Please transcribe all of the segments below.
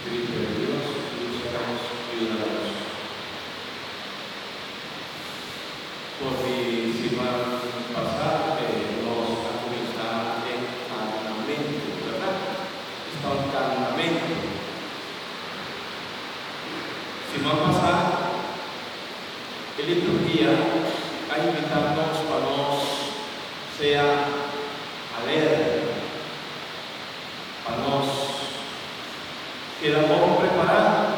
Espíritu de Dios, ilústranos, ayúdanos. For di siman pasá nos a kuminsá e kanamentu, bèrdat? Esta un kanamentu. Siman pasá e liturgia a invitá nos pa nos sea alerta, pa nos keda bon prepará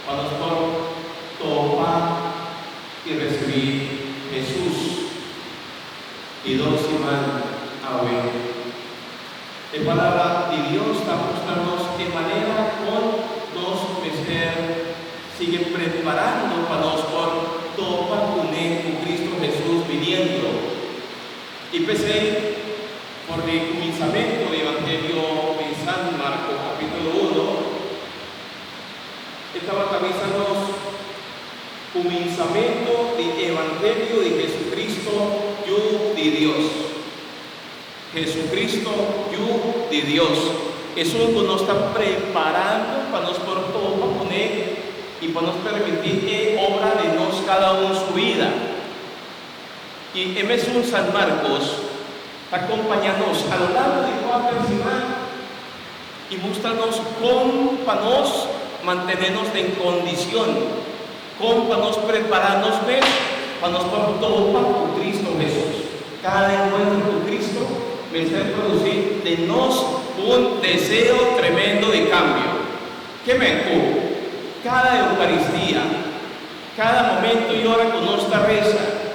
pa nos por topa i risibí Hesus. Di 2 siman awe, e Palabra di Dios ta mustra nos e manera kon nos mester sigui preparando pa nos por topa kuné, ku Kristu Hesus biniendo. I p'esei, for di kuminsamentu di Evangelio di San Marko, kapítulo 1, e tabata bisa nos: kuminsamentu di Evangelio di Jesucristo, Yu di Dios. Jesucristo, Yu di Dios. Esun ku nos ta preparando pa nos por topa kuné i pa nos permití e obra den nos kada un su bida. I e mesun San Marcos ta kompañá nos a lo largo di 4 siman i mustra nos kon pa nos mantené nos den kondishon, kon pa nos prepará nos mes pa nos por topa ku Cristo Hesus. Kada enkuentro ku Cristo mester produsí den nos un deseo tremendo di kambio. Ke men ku kada Eukaristia, kada momento i ora ku nos ta resa,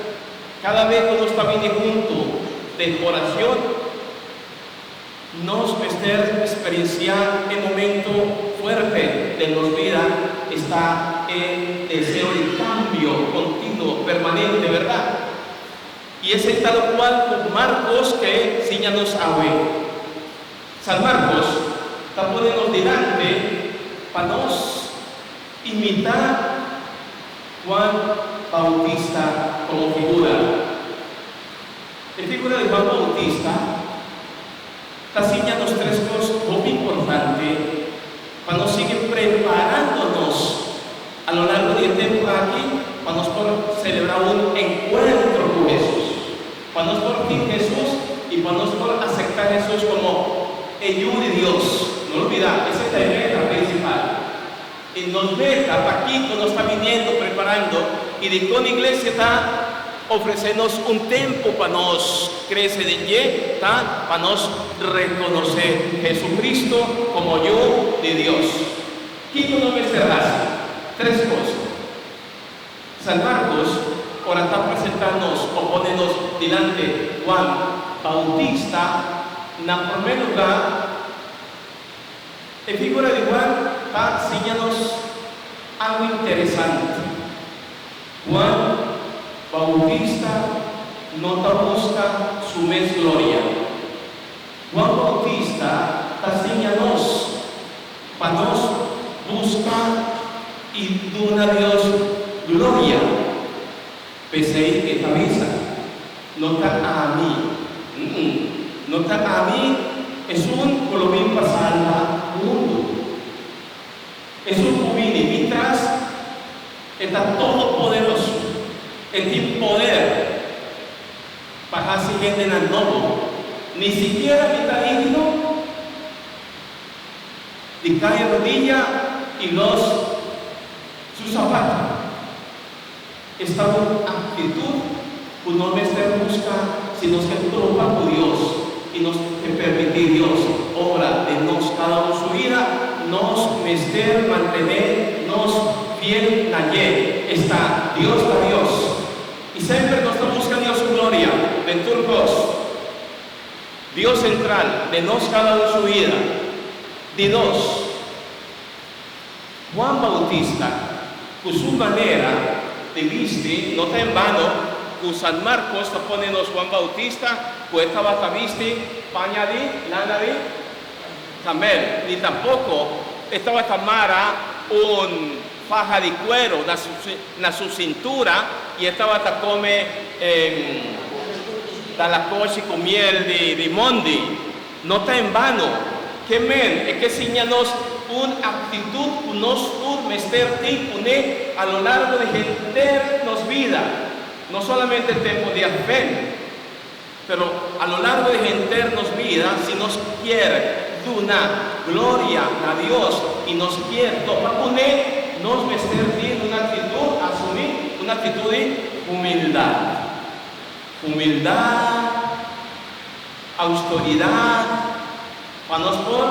kada bes ku nos ta bini huntu den orashon, nos mester eksperensiá e momento fuerte den nos bida, esta e deseo di kambio kontinuo, permanente, bèrdat? I esei ta lokual ku Marcos ke siña nos awe. San Marcos ta pone nos dilanti pa nos imitá Juan Bautista komo figura. E figura di Juan Bautista ta siña nos tres kos hopi importante pa nos sigui preparando nos a lo largo di e tempu aki pa nos por selebrá un enkuentro ku Hesus, pa nos por tin Hesus i pa nos por aseptá Hesus komo e Yu di Dios. No lubidá, esei ta e meta prinsipal. I nos meta pakiko nos ta biniendo, preparando i dikon iglesia ta ofresé nos un tempu pa nos krese den dje, ta pa nos rekonosé Jesucristo komo Yu di Dios. Kiko nos mester hasi? Tres kos. San Marcos, ora ta presentá nos o pone nos dilanti Juan Bautista, na promé lugá, e figura di Juan ta siña nos algu interesante. Juan Bautista no ta buska su mes gloria. Juan Bautista ta siña nos pa nos buska i duna Dios gloria. P'esei e ta bisa: "No ta ami, no ta ami esun ku lo bin pa salba mundu. Esun ku bini mi tras, e ta todopoderoso, e tin poder pa hasi hendenan nobo. Ni sikiera mi ta digno di kai rodiya i los su sapatu." Esta un aktitut ku no mester buska si nos ke topa ku Dios i nos ke permití Dios obra den nos kada un su bida. Nos mester mantené nos fiel na dje. Esta Dios ta Dios i semper nos ta buska Dios su gloria den tur kos. Dios sentral den nos kada un su bida. Di dos, Juan Bautista ku su manera di bisti. No ta en bano ku San Marcos ta pone nos Juan Bautista ku e tabata bisti paña di lana di kamel, ni tampoko e tabata mara un faha di kuero na su sintura i e tabata kome dalakoshi ku miel di mondi. No ta en bano. Ke men e ke siña nos un aktitut ku nos tur mester tin kuné a lo largo di henter nos bida, no solamente tempu di Advent, pero a lo largo di henter nos bida si nos kier duna gloria na Dios i nos kier topa kuné, nos mester tin un aktitut, asumí un aktitut di humildat. Humildat. Autoridad pa nos por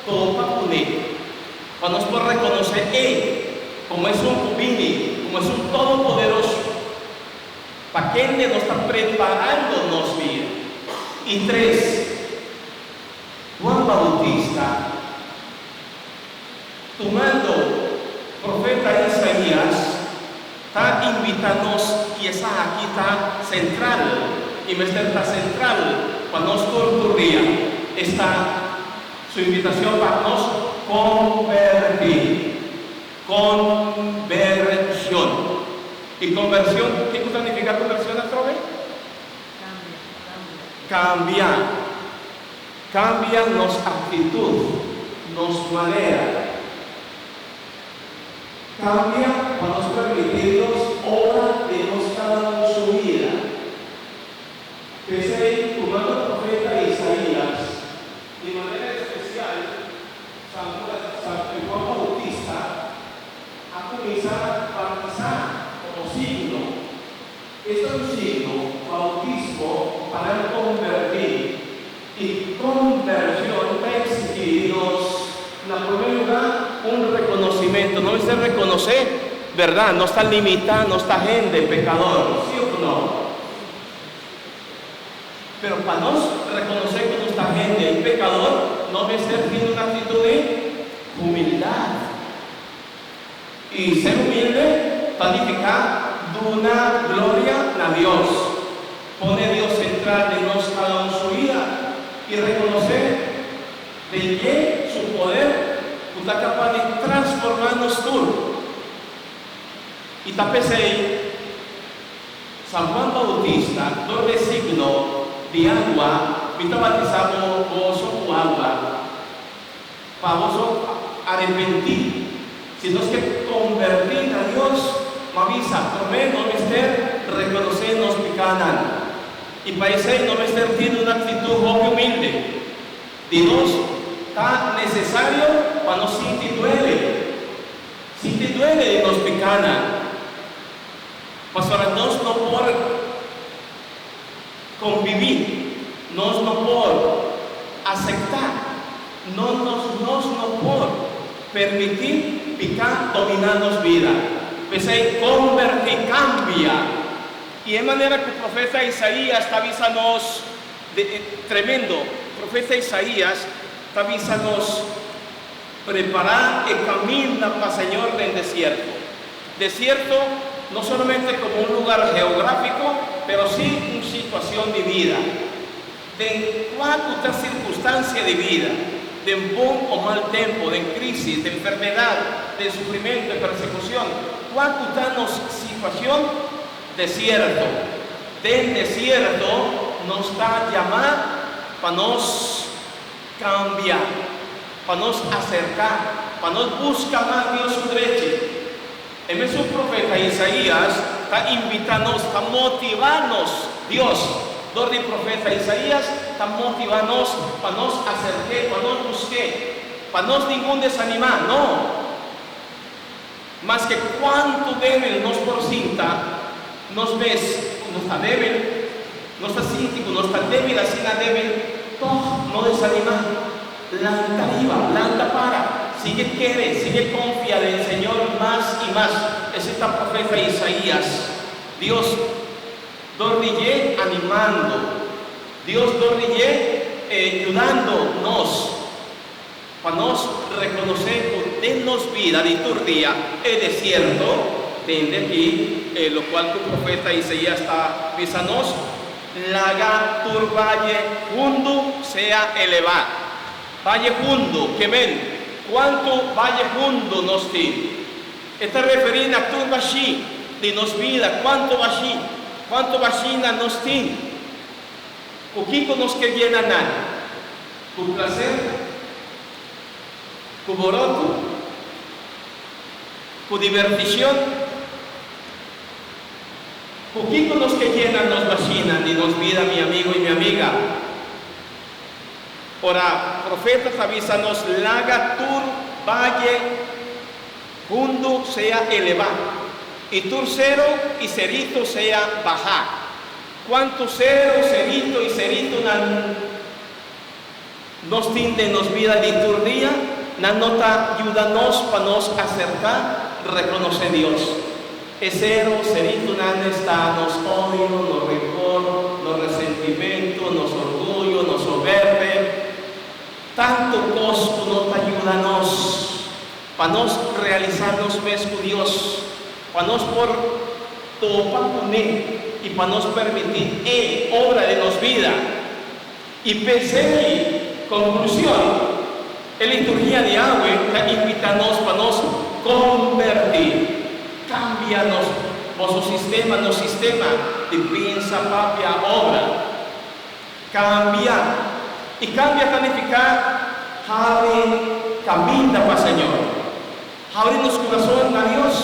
topa kuné, pa nos por rekonosé E komo esun ku bini, komo esun todopoderoso, pa kende nos ta preparando nos bida. I tres, Juan Bautista, tumando profeta Isaías, Ta invita nos y esaki ta central y mester ta central pa nos tur tur dia. Esta su invitacion pa nos converti. Conversion. Y conversion, kico ta nifica conversion atrobe? Cambia. Cambia nos actitud, nos manera. Cambia pa nos permití Dios obra den nos cada un su bida. P'esei, tumando profeta Isaías, di manera especial San Juan Bautista a cuminsa bautisa como signo. Esta un signo, bautismo, pa nan convertí. Y conversion ta exigí di nos, na promé lugá, un reconocimento. No mester reconocé, berdad, nos ta limitá, nos ta hende pecador, sí of no? Pero pa nos reconocé cu nos ta hende y pecador, nos mester tin un actitud di humildad. Y ser humilde ta nificá duna gloria na Dios, pone Dios central den nos cada un su bida y reconoce den dje su poder cu ta capaz di transforma nos tur. Y ta p'esey San Juan Bautista dor di e signo di agua, Mi ta batisa boso cu agua. Pa boso arepentí. Si nos ke kombertí na Dios, ma bisa, promé no mester rekonosé nos pikánan. I pa esei no mester tin un aktitut hopi humilde. Di nos ta nesesario pa nos sinti duele, sinti duele di nos pikánan, pasobra nos no por Conviví, nos no por aceptá, no nos nos no por permití picá dominá nos bida. P'esei convertí, cambia. I e manera cu profeta Isaías ta bisa nos, de, tremendo, profeta Isaías ta bisa nos, Prepará e caminda pa Señor den desierto. Desierto no solamente como un lugar geográfico, pero sí un situacion di bida. Den cua cu ta circunstancia di bida, den bon o mal tempo, den crisis, den enfermedad, den sufrimento y persecucion, cua cu ta nos situacion, desierto. Den desierto nos ta yamá pa nos Cambia, pa nos acerca, pa nos busca mas Dios su drechi. E mesun profeta Isaías ta invita nos, ta motiva nos. Dios, dor di profeta Isaías, ta motiva nos pa nos acerk'é, pa nos busk'é, pa nos ningun desanimá, no! Maske cuantu débil nos por sinta nos mes cu nos ta débil, nos ta sinti cu nos ta débil asina débil, tog no desanimá. Lanta riba, lanta para, sigui kere, sigui confia den Señor mas i mas. Esei ta profeta Isaías. Dios dor di dje animando, Dios dor di dje yudando nos. Pa nos rekonosé ku den nos bida di tur dia e desierto, tende aki e lokual ku profeta Isaías ta bisa nos, Laga tur vaye hundu sea elevá. Vaye hundu, ke men, kuantu vaye hundu nos tin? E ta referí na tur bashí di nos bida, kuantu bashí, kuantu bashínan nos tin? Ku kiko nos ke yena nan? Ku plaser? Ku boroto? Ku divertishon? Ku kiko nos ke yena nos bashina di nos bida, mi amigo i mi amiga? Ora profeta ta bisa nos laga tur valle hundu sea elevá, i tur sero i serito sea bahá. Kuantu sero, serito i seritonan nos tin den nos bida di tur dia, nan no ta yuda nos pa nos aserká rekonosé Dios. E sero, seritonan esta nos odio, nos renkor, nos resentimentu, nos orguyo, nos soberbe, tantu kos ku no ta yuda nos pa nos realisá nos mes ku Dios, pa nos por topa kuné i pa nos permití E obra den nos bida. I p'esei, konklushon, e liturgia di awe ta invitá nos pa nos kombertí, kambia nos boso sistema, nos sistema di pensa, papia, obra. Kambia. I kambia ta nifiká habri kaminda pa Señor. Habri nos kurason na Dios.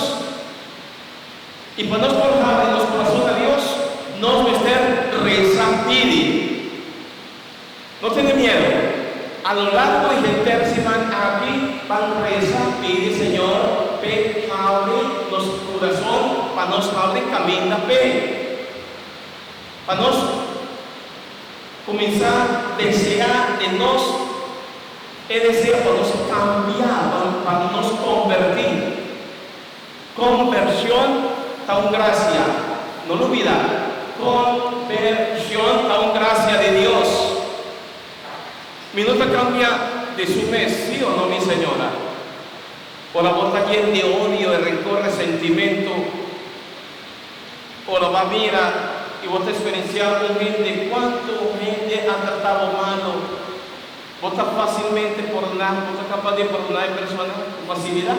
I pa nos por habri nos kurason na Dios, nos mester resa pidi. No tene miedu. A lo largo di henter siman aki ban resa pidi Señor p'e habri nos kurason pa nos habri kaminda p'e. Pa nos kuminsá deseá den nos e deseo pa nos kambia, pa nos kombertí. Conversion ta un gracia. No lubida, conversion ta un gracia di Dios. Mi no ta cambia di su mes, si o no mi señora? Ora bo ta yen di odio y rencor, resentimento, ora bo a mira y bo ta experiencia un hende, cuanto hende a trata bo malo, bo ta facilmente pordona, bo ta capaz di pordona e persona cu facilidad?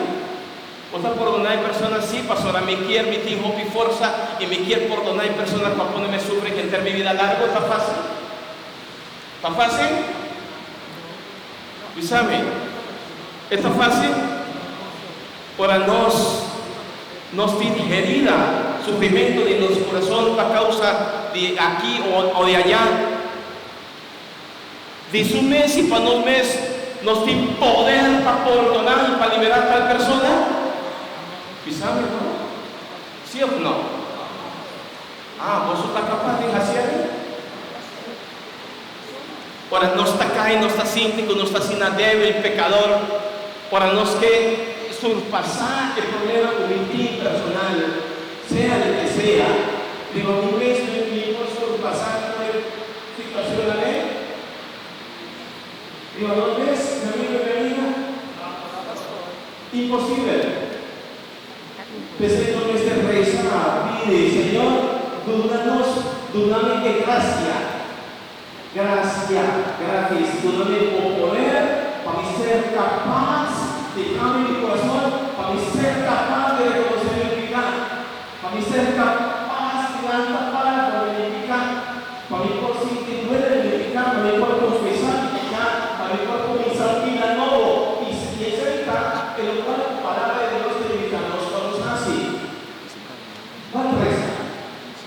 Bo ta pordoná e persona? Sí, pastora, mi kier, mi tin hopi forsa i mi kier pordoná e persona ku a pone mi sufri henter mi bida largu. Ta fásil? Ta fásil? Bisa mi, e ta fásil? Ora nos nos tin herida, sufrimentu den nos kurason pa kousa di aki o di ayá, Di su mes i pa nos mes nos tin poder pa pordoná i pa liberá tal persona? Bisa mi no. Sí òf no? Ah, boso ta kapas di hasi esei? Ora nos ta kai, nos ta sinti ku nos ta asina débil, pekador. Ora nos ke surpasá e problema ku mi tin personal, sea loke sea, riba mi mes mi por surpasá tur e Situacion awe? Riba nos mes, mi amigo y mi amiga? Imposibel. P'esei nos mester reza, pidi, Señor, duna nos, duna mi e gracia, gracia, gratis, duna mi bo poder pa mi ser capaz di cambia mi corazon, pa mi ser capaz di reconoce mi pica, pa mi ser capaz di lanta para por mi pica. Pa mi por sinti duele di mi piká, pa mi por konfesá mi piká, pa mi por kuminsá un bida nobo. I si esei ta e lokual ku Palabra di Dios ta invitá nos pa nos hasi, ban resa,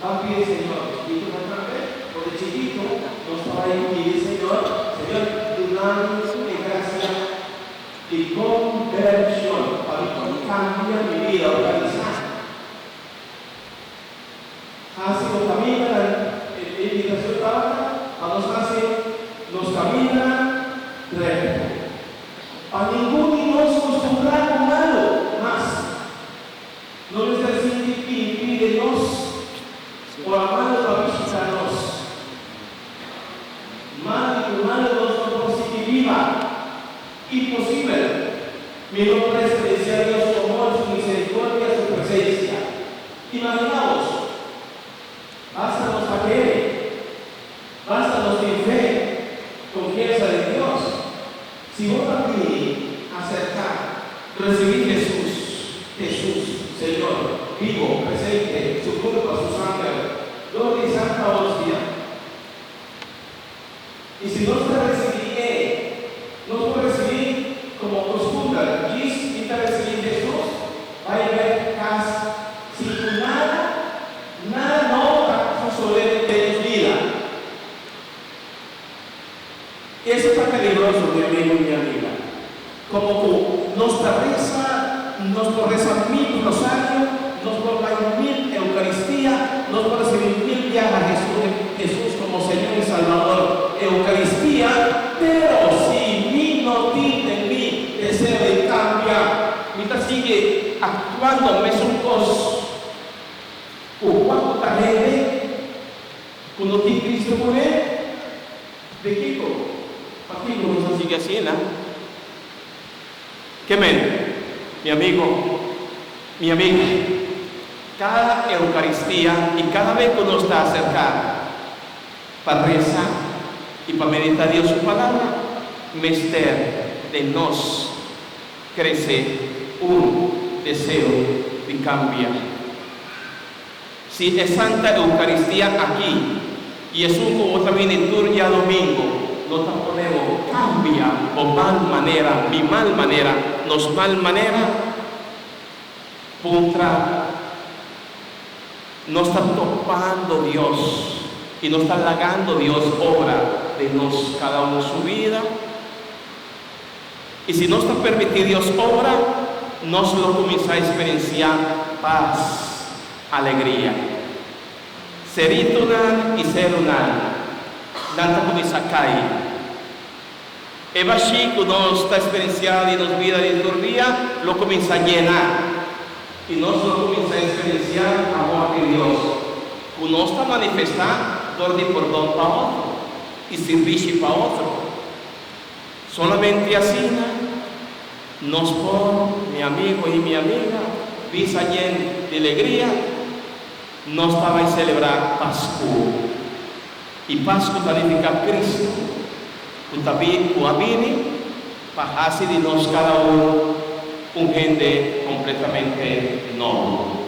ban pidi Señor. Chikitonan tambe, for di chikito nos ta bai pidi Señor, Señor, duna mi e grasia di kombershon pa mi por kambia mi bida, organisá. Hasi bo kamindanan, E invitashon tabata pa nos hasi nos kamindanan rekto. Pa ningun di nos kustumbrá ku malu mas. No mester sinti pini-pini den nos ora malu ta bishitá nos. Mal di ku malu nos no por sigui biba. Imposibel! Mi no por eksperensiá Dios su amor, su miserikordia, su presensia. Imaginá bos! Basta nos ta kere, basta nos tin fe, konfiansa den Dios. Si bo ta bini aserká, risibí Hesus, Hesus, Señor, bibo, presente, Su kurpa, Su sanger, dor di Santa Hostia. I si nos ta risibí E, nos por risibí komo kostumber. Komo ku nos ta resa, nos por resa mil rosario, nos por bai mil Eukaristia, nos por risibí mil biaha Hesus Hesus komo Señor i Salbador Eukaristia, pero si mi no tin den mi deseo di kambia, mi ta sigui aktuando mesun kos ku Juan ku ta hende ku no tin Cristo kuné. Di kiko? Pakiko nos a sigui asina? Ke men, mi amigo, mi amiga, kada Eukaristia i kada bes ku nos ta aserká pa resa i pa meditá Dios su Palabra, mester den nos krese un deseo di kambia. Si e Santa Eucaristia aki i esun ku bo ta bini tur djadomingo no ta pone bo kambia bo mal manera, mi mal manera, nos mal manera, puntra, nos ta topando Dios i nos ta lagando Dios obra den nos kada un su bida? I si nos ta permití Dios obra, nos lo kuminsá eksperensiá pas, alegria. Seritunan i serunan, nan ta kuminsá kai. E bashí ku nos ta eksperensiá di nos bida di tur dia lo kuminsá yena, i nos lo kuminsá eksperensiá amor di Dios, ku nos ta manifestá dor di pordon pa otro i sirbishi pa otro. Solamente asina nos por, mi amigo i mi amiga, bisa yen di legria, nos ta bai selebrá Pasku. I Pasku ta nifiká Kristu ku ta bin, ku a bini pa hasi di nos kada un un hende kompletamente nobo.